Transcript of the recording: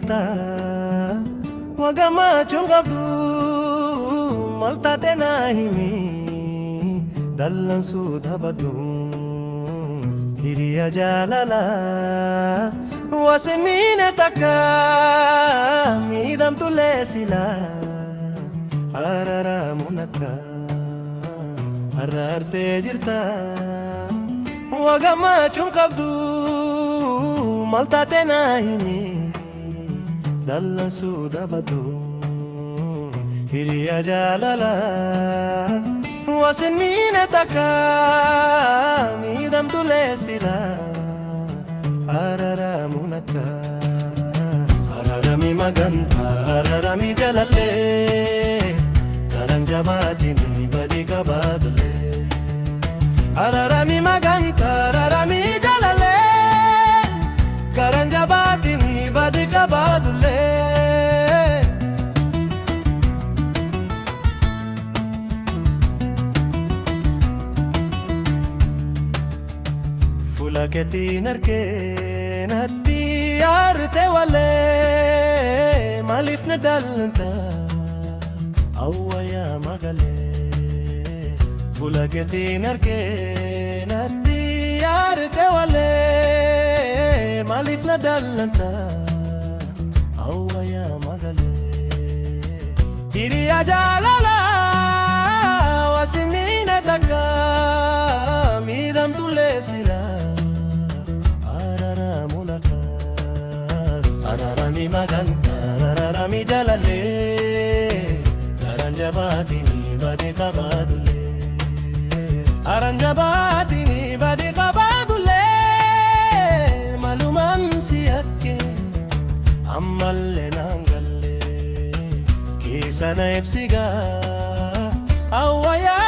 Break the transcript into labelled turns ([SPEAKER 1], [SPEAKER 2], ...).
[SPEAKER 1] jirta. Waa gammachuun qabdu maal taate naa himi. Dallansuu taphatu hiriya jaalalaa. Wasin miine takka miidhamtullee silaa. Araaramuun akka araartee jirta. Waa gammachuun qabdu maal taate naa himi. Dallansuu taphatu hiriya jaalalaa. Wasin miine takka miidhamtullee silaa. Araaramuun akka araarami magantaa araarami jaalallee. Garan jabaatini badii qabaatullee. Araarami magantaa araarami jaalallee. Garan jabaatini badii qabaatullee. Fuula keetiin argee natti aarte walee, maaliif na dallanta awwayaa magalee? Fuula keetiin argee natti aarte walee, maaliif na dallanta awwayaa magalee? Hiriyaa jaalalaa wasimina takka miidhamtullee silaa. Araaramuun akka araarami magantaa araarami jaalallee. Garan jabaatini badii qabaatullee. Garan jabaatini badii qabaatullee. Malumaan si yakke ammallee naan galle. Keessa na ibsigaa awwayaa.